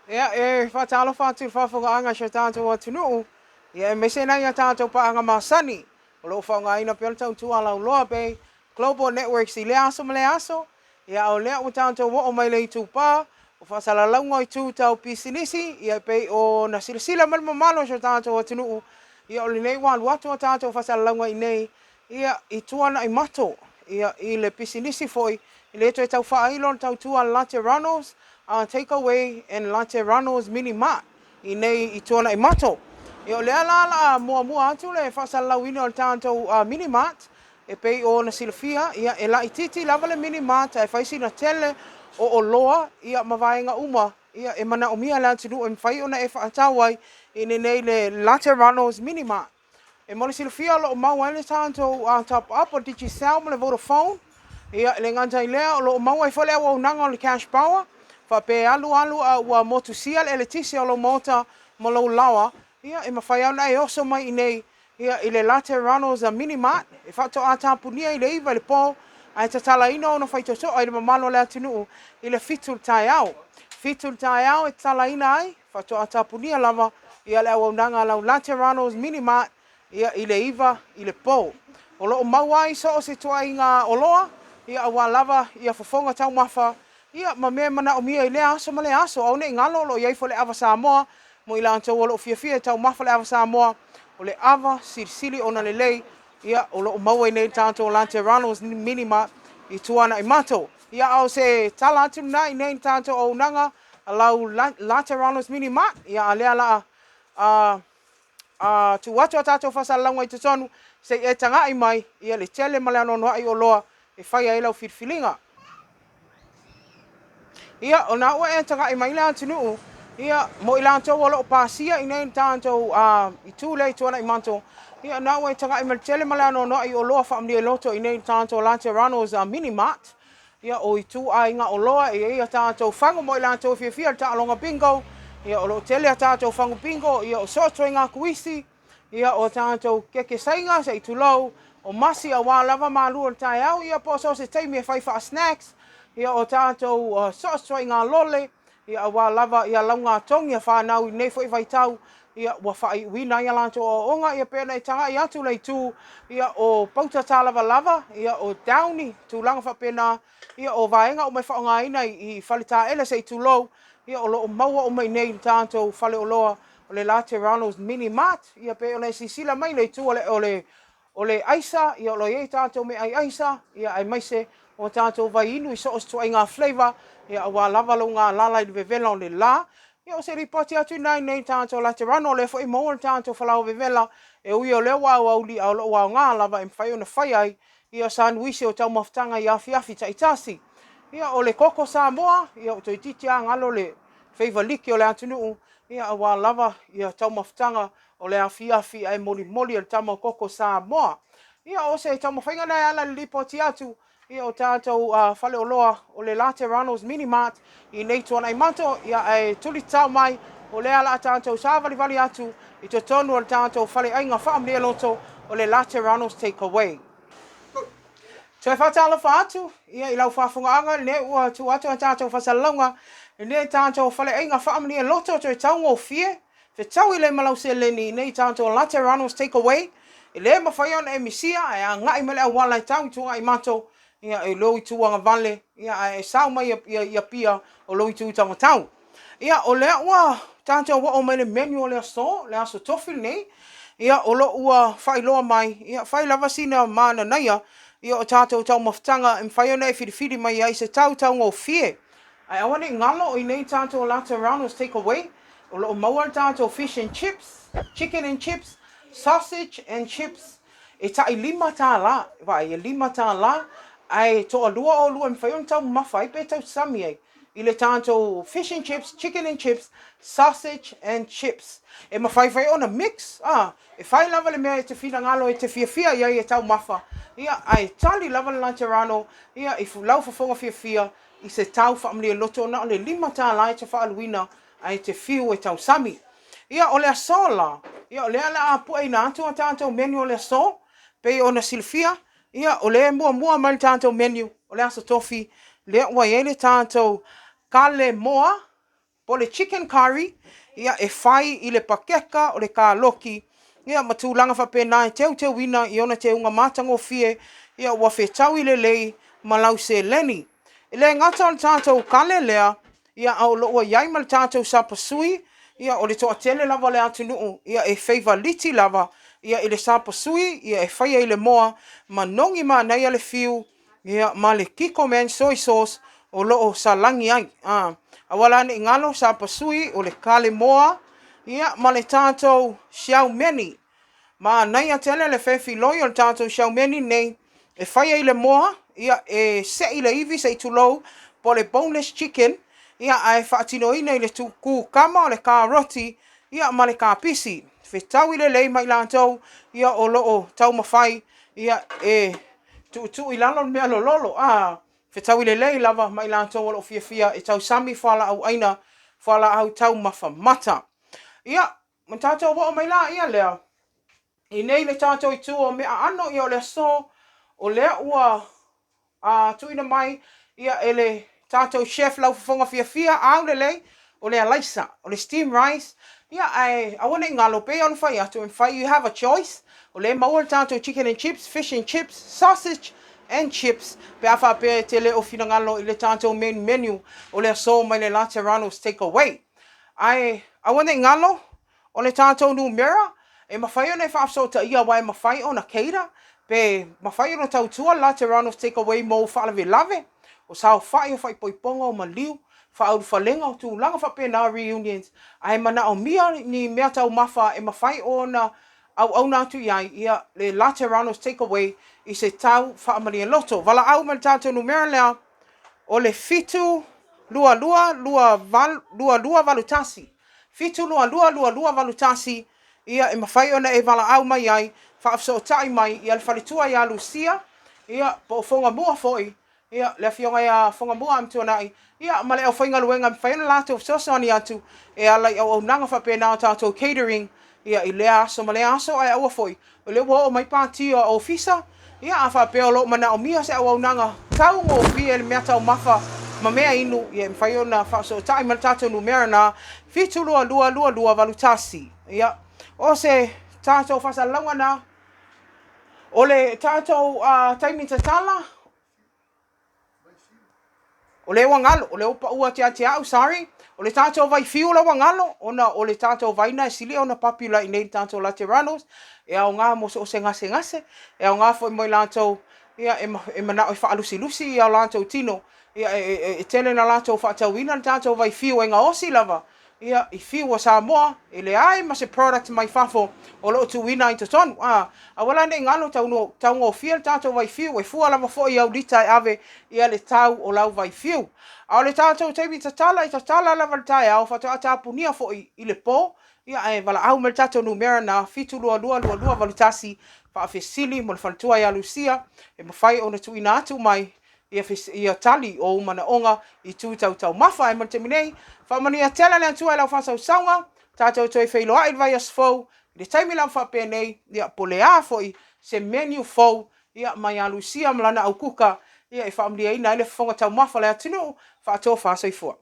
Ia, e faatalofa atu i le faafofogaaga a si o tatou atunuu, ia aemaise nai a tatou paaga masani o lo o faaaogaina pea le tautua lauloa Bay Global Networks i lea aso ma lea aso. Ia, a o lea ua tatou oo mai le itupa o faasalalauga o itu tau pisinisi, ia e pei ona silasila mai le mamalu o si o tatou atunuu, ia o lenei ua alu atu a tatou faasalalauga i inei, ia, i Tuanaimato, ia, i le pisinisi foi, e le toe tau faailo le tautua a le Latte Runnels Take Away and Latte Runnels Mini Mart i inei i Tuanaimato. Ia, o lea la o le a muamua atu le faasalalauina o le tatou Mini Mart, e pei ona silafia, ia, e laitiiti lava le Mini Mart ae fai sina tele o oloa, ia, ma vaega uma, ia, e manaomia e le atunuu e mafai ona e faatau ai i inei le Latte Runnels Mini Mart. E mo le silafia o lo o maua ai le tatou top up o le Digicel ma le Vodafone. Ia, e le gata i lea, o lo o maua ai foi le auaunaga o le Cash Power, faapea e alu alu a ua motusia le eletise o lou maota ma lou laoa, ia, e mafai lava ona e oso mai i inei, ia, i le Latte Runnels Mini Mart, e faatoa tapunia i le 9 i le po, ae tatalaina ona faitotoa i le mamalu o le atunuu i le 7 i le taeao. 7 i le taeao e tatalaina ai, Faatoa tapunia lava ia le auaunaga a lau Laterano's Mini Mart ia i le 9 i le po. O lo o maua ai so o se ituaiga oloa ia aua lava ia fofoga taumafa ia ma mea e manaomia i lea aso ma lea aso. Aua ne i galo o lo o i ai foi le ava Samoa mo i latou o lo o fiafia e taumafa le ava Samoa. O le ava silisili ona lelei ia o lo o maua i inei i le tatou Laterano's Mini Mart i Tuanaimato. Ia a o se tala atu lena i inei i le tatou auaunaga a lau Laterano's Mini Mart, ia a lea la a a tuu atu a tatou faasalalauga i totonu se i e taga'i mai ia le tele ma le anoanoa'i o oloa e fai ai lau filifiliga. Ia, o na ua e taga'i mai le atunuu, ia, mo i latou o lo o pasia i nei le tatou a itu lea i Tuanaimato, ia, na ua e taga'i mai le tele ma le anoanoa'i o oloa faamalie-loto i nei le tatou Laterano's Mini Mart. Ia, o ituaiga oloa e i ai a tatou fagu mo i latou e fiafia i le taaloga bingo, ia, o lo o tele a tatou fagu bingo, ia, o so o se ituaiga kuisi, ia, o tatou keke saiga, se i tulou, o masi aua lava malu o le taeao, ia, po o so o se taimi e fai faa-snacks, ia, o tatou so o se ituaiga lole, ia, aua lava ia laugatogi a fanau i lenei foi vaitau, ia, ua faaiuina ai a latou aoaoga, ia, pei ona e tagai atu le itu, ia, o pauta tālavalava, ia, o downy, tulaga faapena, ia, o vaega uma e faaaogaina i faletaele se i tulou, ia, o lo o maua uma i inei i le tatou faleoloa o le Laterano's Mini Mart, ia, pei ona e silasila mai le itu o le, o le O le aisa, ia o lo o i ai tatou meaai aisa, ia aemaise o tatou vaiinu i so o se ituaiga flavour, ia aua lava lou galala i le vevela o le la. Ia o se lipoti atu lena i nei tatou Laterano, o lea foi e maua le tatou falaoa vevela, e ui o lea ua auauli a o lo o aoga lava e mafai ona fai ai ia sanuisi o taumafataga i afiafi taitasi. Ia o le koko Samoa, ia ua toeitiiti lava galo le feiva liki o le atunuu, ia aua lava ia taumafataga o le afiafi ae molimoli e le tama o koko Samoa. Ia o se taumafaiga lena e ala i le lipoti atu ia o tatou faleoloa o le Laterano's Mini Mart i nei Tuanaimato, ia ae tuli tatao mai o lea o le a tatou savalivali atu i totonu o le tatou faleaiga faamalie-loto o le Laterano's Take Away. Toe faatalofa atu ia i lau faafogaaga lenei ua tuu atu a tatou faasalalauga i lenei tatou faleaiga faamalie-loto toe taugofie Fetaui lea ma lau seleni i nei tatou Laterano's Take Away, e le mafai ona e misia ae agai mai le auala e tau i Tuanaimato, ia, i lou itu agavale, ia, ae e sao mai i Apia o lou itu taumatau. Ia, o lea ua tatou oo mai le menu o le aso, le aso Tofi lenei, ia, o lo ua faailoa mai, ia, fai lava sina mananaia, ia, o tatou taumafataga e mafai ona e filifili mai ai se tau taugofie. Ae aua ne i galo, o i nei tatou Laterano's Take Away, O lo o maua le tatou fish and chips, chicken and chips, sausage and chips e tai $5, vaai e $5 ae toalua oulua e mafai ona taumamafa ai pe tausami ai i le tatou fish and chips, chicken and chips, sausage and chips. E mafai foi ona mix, a, e fai lava le mea e te finagalo e te fiafia i ai e taumafa, ia, ae tali lava le Laterano, ia, i lau fofoga fiafia i se tau faamalie loto na o le $5 e te faaaluina ae te fiu e tausami. Ia, o le aso la, ia, o lea o le a pueina atu a tatou menu o le aso, pei ona silafia, ia, o lea e muamua mai le tatou menu o le Aso Tofi, lea ua i ai le tatou kale moa. Po o le chicken curry, ia, e fai i le pakeka o le kaloki, ia, ma tulaga faapena e teuteuina i ona teuga matagofie, ia, ua fetaui lelei ma lau seleni. E le gata o le tatou kale lea, ia, a o lo o ua i ai ma le tatou sapasui, ia, o le toatele lava o le atunuu, ia, e feivaliti lava, ia, i le sapasui, ia, e faia i le moa, manogi manaia le fiu, Ia, ma le Kikkoman soy sauce o lo o salagi ai. A, aua la ne i galo, sapasui o le kale moa, ia, ma le tatou siaumeni. Manaia tele le fefiloi o le tatou siaumeni nei, e faia i le moa, ia, e sei le ivi se i tulou, po o le boneless chicken, ia, ae faatinoina i le kukama o le karoti, ia, ma le kapisi. Fetaui lelei ma i latou, ia, o lo o taumafai, ia, e Tuutuu i lalo le mea lololo, a fetaui lelei lava ma i latou o lo o fiafia e tausami fualaau aina, fualaau taumafa mata. Ia, ma tatou oo mai la ia lea, i nei le tatou itu o mea aano, ia o le aso, o lea ua a, tuuina mai ia e le tatou chef laufofoga fiafia, aulelei, o le alaisa, o le steam rice, ia ae aua ne i galo, pei ona fai atu, e mafai, you have a choice, o lea e maua le tatou chicken and chips, fish and chips, sausage and chips, pe a faapea e te le o finagalo i le tatou main menu o le aso mai le Laterano's Takeaway. Ae aua ne i galo, O le tatou numera, e mafai ona e faafesootaia aua e mafai ona cater pe mafai ona tautua le Laterano's Takeaway mo ou faalavelave, o saofai, o faaipoipoga, o maliu, faaulufalega, o tulaga faapena, reunions, ae manaomia ni mea taumafa e mafai ona auauna atu i ai ia le Laterano's Takeaway i se tau faamalie loto. Valaau mai le tatou numera lea o le 7 22 2 22 81. 722 2281, ia, e mafai ona e valaau mai ai, faafesootai mai ia le faletua ia Lucia, ia, po o Fogamua foi, ia, le afioga ia Fogamua Amituanai, ia, ma le aufaigaluega e mafai ona latou fesoasoani atu e ala i auaunaga faapena o tatou catering, ia, i lea aso ma lea aso, ae aua foi, O lea ua oo mai pati o ofisa, ia a faapea o lo o manaomia se auaunaga taugofie i le meataumafa ma mea inu, ia e mafai ona faafesootai mai le tatou numera lena, 7222281. Ia, o se tatou faasalalauga lena o le tatou taimi tatala. O lea ua galo, o lea ua pau atu ia te au, sorry. O le tatou vai fiu la ua galo, ona o le tatou vai na e sili ona popular i nei i le tatou Lateranos. E aoga mo so o se gasegase, e aoga foi mo i latou ia, e, e manao e faalusilusi ia o latou tino. Ia, e, e, e tele na latou faatauina le tatou vai fiu e gaosi lava Ia, i fiu o Samoa, e leai ma se product mai fafo o lo o tuuina ai totonu. A, aua la ne i galo, taugofie le tatou vaifiu, e fua lava foi i au lita e ave ia le tau o lau vaifiu. A o le tatou taimi tatala, e tatala lava i le taeao, faatoa tapunia foi i le po, ia ae valaau mai le tatou numera na, 7222281, faafesili mo le faletua ia Lucia, e mafai ona tuuina atu mai ia, ia tali o ou manaoga i tu tau taumafa. Ae mo le taimi nei, faamanuia tele le Atua i lau faasausauga, tatou toe feiloai i le vaiaso fou, i le taimi lava faapenei, ia, po le a foi se menu fou, ia, mai ia Lucia ma lana aukuka, ia, e faamanuiaina ai le fofoga taumafa o le atunuu, faatofa soifua.